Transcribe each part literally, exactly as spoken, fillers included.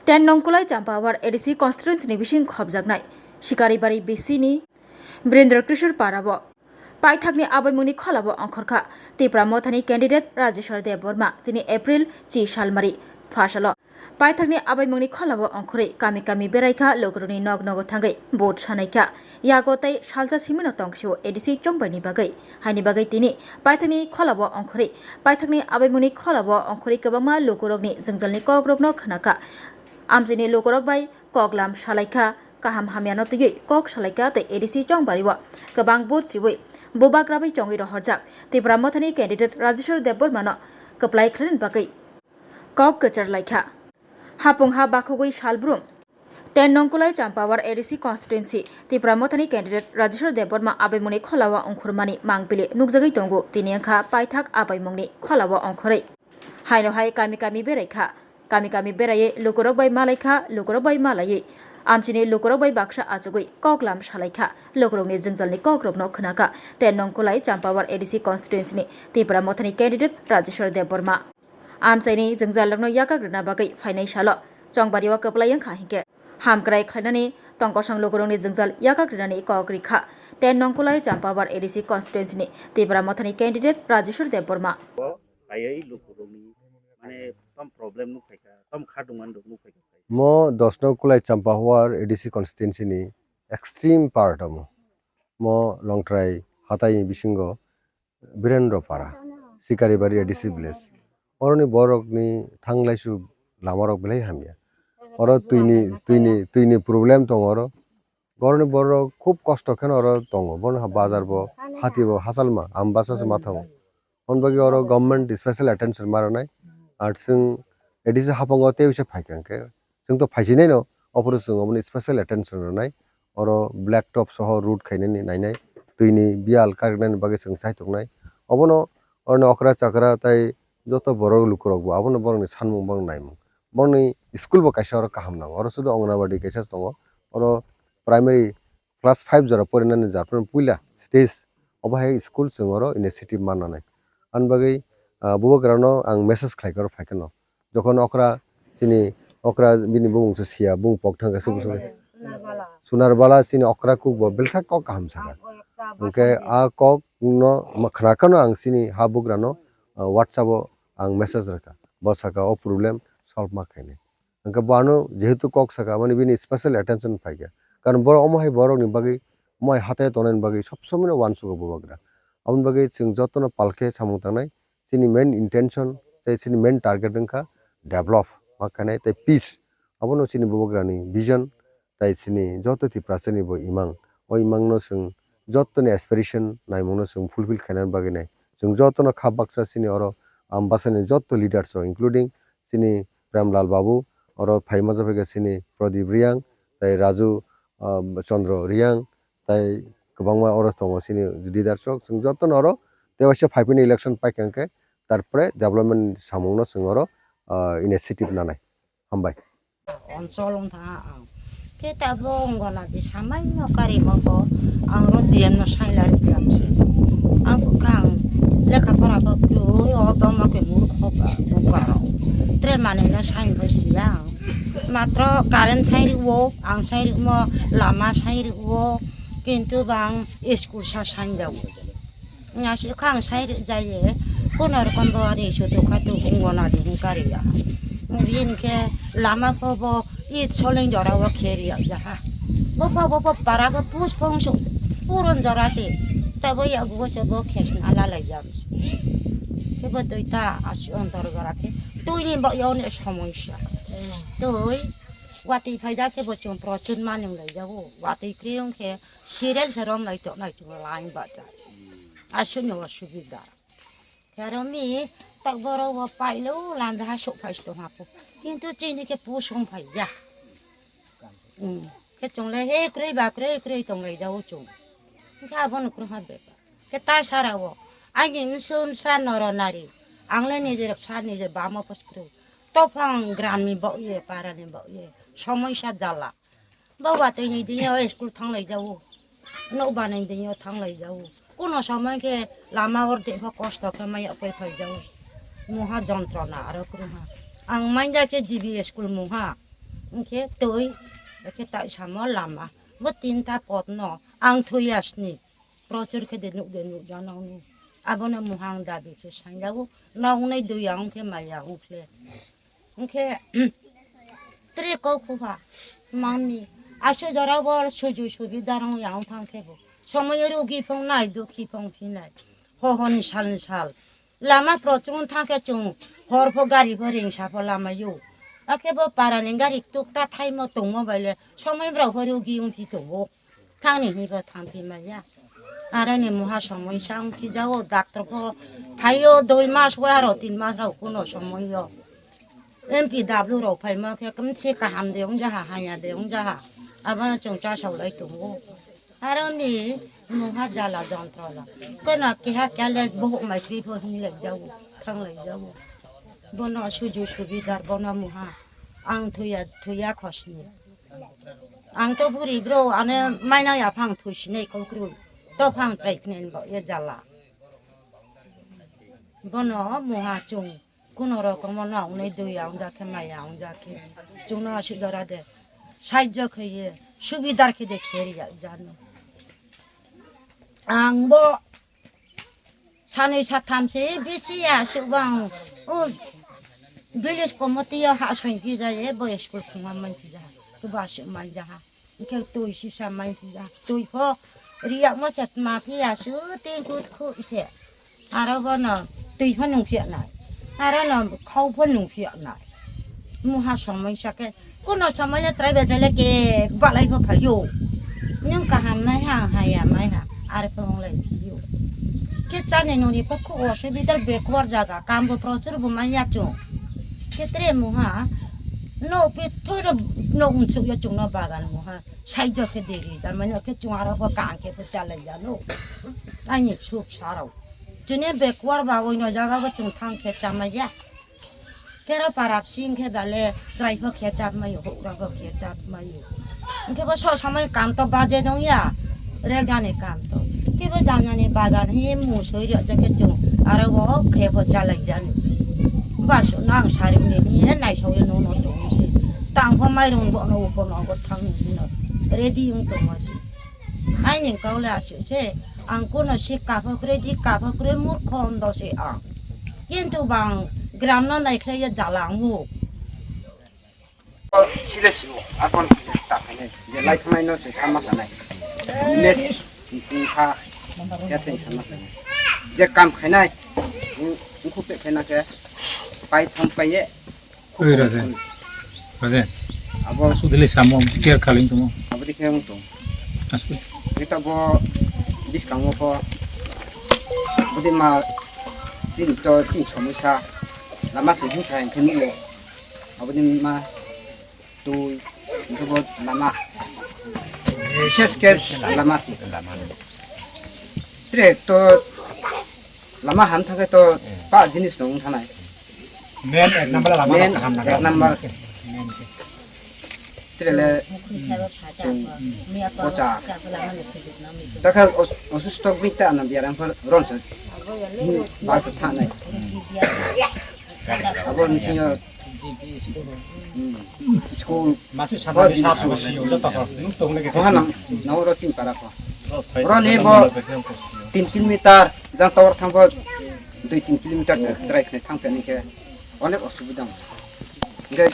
Ten Nongkolai Champawar A D C constituency ni bising khobjaknai Sikaribari B C ni Birendra Kishore Para bo paithakni abaimungni kholao ongkhorkha Tipra Mothani candidate Rajeshwar Debbarma tini April chi salmari phasalo. Paithakni abaimungni kholao ongkhorwi kami kami beraikha, lukurokni nok nogo thangwi vote sanaikha. Yago tei salsa simino tongsio A D C chongbaini bagwi. Haini bagwi tini paithakni kholao ongkhorwi, paithakni abaimungni kholao ongkhorwi kwbangma lukurokni jwngjalni kokrokno khnakha. Amchaini lukurok bai koklam salaikha, kaham hamyano twiwi kok salaikha tei A D C chongbario kwbang vote riwi bubagra bai chongwi rohorjak Tipra Mothani candidate Rajeshwar Debbarmano kwplai khlainani bagwi kok kwchar laikha. Hapung ha bakhogwi salbrum. Ten Nongkolai Champawar A D C constituency Tipra Mothani candidate Rajeshwar Debbarma abaimungni kholao ongkhormani mangpili nukjagwi tongo. Tini wngkha paithak abaimungni kholao ongkhorwi. Haino hai kami kami beraikha. Kami kami beraiwi lukurok bai malaikha, lukurok bai malaiwi amchini lukurok bai baksa achugwi koklam salaikha. Lukurokni jwngjalni kokrokno khnakha. Ten Nongkolai Champawar A D C constituency ni Tipra Mothani candidate Rajeshwar Debbarma. Amchaini jwngjalrokno yakak rwna bagwi phainai salo chongbario kwplai wngkha hinkhe hamkrai khlainani tongkosong lukurokni jwngjal yakak rwnani kok rikha. Ten Nongkolai Champawar A D C constituency ni Tipra Mothani candidate Rajeshwar Debbarma. Kaiwi lukurokni mane tom problem nukphaikha, tom khatungmani rok nukphaikha. Mo dos Nongkolai Champawar A D C constituency ni extreme part omo. Mo Longtrai hatai bisingo Birendra Para, Sikaribari A D C village. Oroni borokni thanglaisu lamarok belai hamya. Oro twini, twini, twini problem tongo oro. Borokni borok khub kosto kheno oro tongo. Bono ha bazar bo, hati bo, hachalma, Ambasa se ma thango. Hwn bagwi oro government special attention ma rwnai. Ar chwng A D C hapango tei se phaikha hwnkhe, chwng to phaisinai no, ophuru chwng obono special attention rwnai. Oro black top soho road khainani nainai, twini biyal kariknani bagwi chwng chaituknai. Obono oroni okra chakra tai joto borok lukurok bo abono borokni sanmung, borokni naimung. Borokni school bo kaisa oro kaham nango. Oro sudu Anganwadi kaisa tongo. Oro primary class five jora porinani jora phano puila stage obo hai school chwng oro initiative mannanai. Ani bagwi, ah, bubagrano ang message khlaikha oro phaikheno. Jokhon okra chini okra bini bumung se siya, bumung pok thangkha se bwswk. Sunarbala chini okra kuk bo belkha kok kaham sakha. Hwnkhe a kok no ma khnakhano ang chini ha bugrano, ah, WhatsApp o ang message rwkha. Bo sakha o problem solve ma khainai. Hwnkhe bo ano jehetu kok sakha, mani bini special attention phaikha. Karon borok omo hai borokni bagwi, omo hai hatai tongnani bagwi sob somoi no uansugo bubagra. Aboni bagwi chwng jotono palkhe samung tangnai, chini main intention tei chini main target wngkha develop ma khainai tei peace. Abono chini bubagrani vision tei chini joto Tiprasani bo imang. O imangno chwng jotoni aspiration naimungno chwng fulfill khainani bagwi nai. Chwng jotono kha baksa chini oro Ambasani joto leaders rok, including chini Premlal Babu, oro phaima japhaikha chini Pradip Riang, tei Raju, ah, Chandra Riang, tei kwbangma oro tongo chini leaders rok. Chwng jotono oro tei waisa phaipini election paikha hwnkhe, tarpore development samungno chwng oro, ah, initiative nanai. Hambai. Onchol wng tha ang. Khe tabuk wngona di samai no kari mo bo ang ro D M no saila ri jam se. Ang kha ang lekha pora bo kroi o tongma khe murkho ba bukaro. Tre manwi no sai bo siya ang. Matro current sai ri o, ang sai ri mo, lama sai ri o, kintu bang school sa sai ja o. Nya si khang sai ri jai ye, kono rokom bo ari su tu kha tu ungona di hung kari ya. Yin khe lama ko bo it soling jora o kheri ya ja ha. Bo bo bo bo para ko pus pong su puron jora se. Ta bo ya go se bo khes na la lai jam se. Ke bo tui ta asi ontor jora khe. Tui ni bo yo ne somosya. Tui wati phai ja khe bo chung prochun manung lai ja o. Wati kriung khe serial se rom lai to nai chung lai ba ja. Aswkno osubida. Khe aro mi tak borok bo pailo lanja ha sok phai tong ha po. Kintu chini khe pusong phai ya. Hmm. Khe chong le he kroi ba kroi kroi tong lai jao chung. Khe abo no kroi ha be. Khe ta sara o. Ani nsum sa noro nari. Ang le nije rok sa nije bamo pos kroi. Tophang gram ni bo ye para ni bo ye. Somoi sa jala. Bo watwi ni dini o school thanglai jao. Nok banai dini o thanglai jao. Kuno somoi khe lama or de ho kosto khe maya koi phai jao. Muha jontrona aro kuruha. Ang manja khe G B school muha. Hwnkhe twi, hwnkhe taisamo lama. Bo tinta potno ang thwi yasni. Prochur khe de nuk de nuk janao ni. Abono muhang dabi khe sangjao. Nok nai dui ang khe maya ang khe. Hwnkhe tre kok khupha. Mami. Asu jora bo suju subi darang yang thang khe bo. Somoy rugi phong nai dukhi phong phinai. Ho ho ni sal ni sal. Lama prochung thang khe chwng hor pho gari pho ringsa pho lama yo. Akhe bo para ni gari tukta thaimo tongmo bai le somoi brao pho rugi wng phi tongo. Thang ni hi pho thang phi maya. Aro ni muha somoi sa wng phi jao doctor pho phaio dui mas wa aro tin mas rao kuno somoi yo. M P W rao phaima khe kamse kaham de wngjaha, haya de wngjaha. Abo chwng chasao lai tongo. Aro ni muha jala jontro la. Kono keha keha le bohok mai twi pho hin lai jago, thang lai jago. Bono suju subidar bono muha. Ang thuya, thuya khosni. Ang to buri bro, ane maina ya phang thui sinai kokroi. To phang trai knen bo ye jala. Bono muha chwng. Kuno rokomo no ang nai dui ang jakhe, mai ang jakhe. Chwngno aswk dora de. Sahajyo khe ye, subidar khe de kheri ya jani. Ang bo sanwi satham se bisi ya aswk bang. O village committee yo ha soin phi ja ye, bo school khungma man phi ja. To ba aswk man ja ha. Hwnkhe twi sisa mai ya, twi pho riyakma se tma phiya su tin kut khu se. Aro bono twi pho nung phiya nai. Aro no khau pho nung phiya nai. Muha somoi sa khe, kuno somoi le trai bejai le ke balai pho phaio. Nung kaham mai ha, haya mai ha, aro pho hong lai phiyo. Khe chani noni pho khu osubidar backward jaga, kam bo prochur bo mai ya chung. Khe tre muha, no pi thoi no, no unsuk ya chung no bagan muha. Side khe deri, jar mani khe chwng aro bo kang khe bo chalai jano. Ani suk sarok. Chini backward ba oino jaga bo chwng thang khe chamaya. Kero parap sing khe bale trai pho khe chap mayo, hukra pho khe chap mayo. Hwnkhe bo so samai kam to baje dong ya, regani kam to. Khe bo janani bagan hi musoi rok je khe chwng aro bo khe bo chalai jani. Ba so nang sari ni hi nai so no no to si. Tang pho mairung bo no bo no go thang ni no. Ready wng tongma si. Aini kau le aswk se, ang kuno si kapha kwrwi di, kapha kwrwi murkho ondo se ang. Kintu bang gram no naikhlai ya jala ang muk. Sile sibo, akon ta khainai, je lai thangnai no se sama sanai. Mes, sing sa, ya tei sama sanai. Je kam khainai, ungkhu pe khaina khe, pai thang pai ye, Oi, Rajen. Rajen. Abo asuk dili samo, care kaling tumo. Abo dikhe wng tong. Asuk. Kita bo biskango pho. Budi ma chin to chin somisa. Lama se hin khai khe nugo. Abo di ma tui. Itu bo lama. Ses ke lama si. Tre to Lama ham thangkhe to ba jinis no wng thanai. Main ek number lama Main kaham nang. Ek number. Main khe. Trele chung pocha. Takha os-, osusto bita ano biarang phar ronsa. Bal sa thanai. Abo nchingyo, hmm, school. Masuk sama di satu si udah tak. Nung tong lagi. Kohanam, nang oro ching para ko. Oro ni bo tin kilometer, jang tower thang bo dui tin kilometer se chwrai khnai thang phani khe onek osubida. Hingke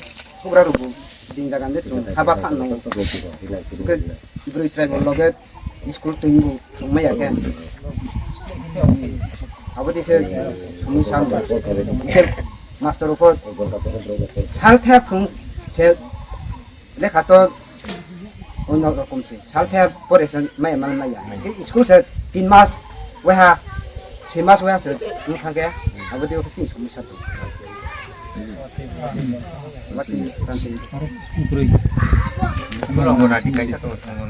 hugra rubu din jaga de chung haba than nang. Hingke bwrwi chwrai bo loge school twi bo thang maya khe. Abo di khe sumui sam bo. Hingke master rok sal the phung se Lekha to onno rokom se. Salthe pore se maya man maya. School se tin mas weha, soi mas weha se wng thang khe abo tei tin somoi sa tong. Abo tei tang tei. Borok no rati kaisa tong thang no.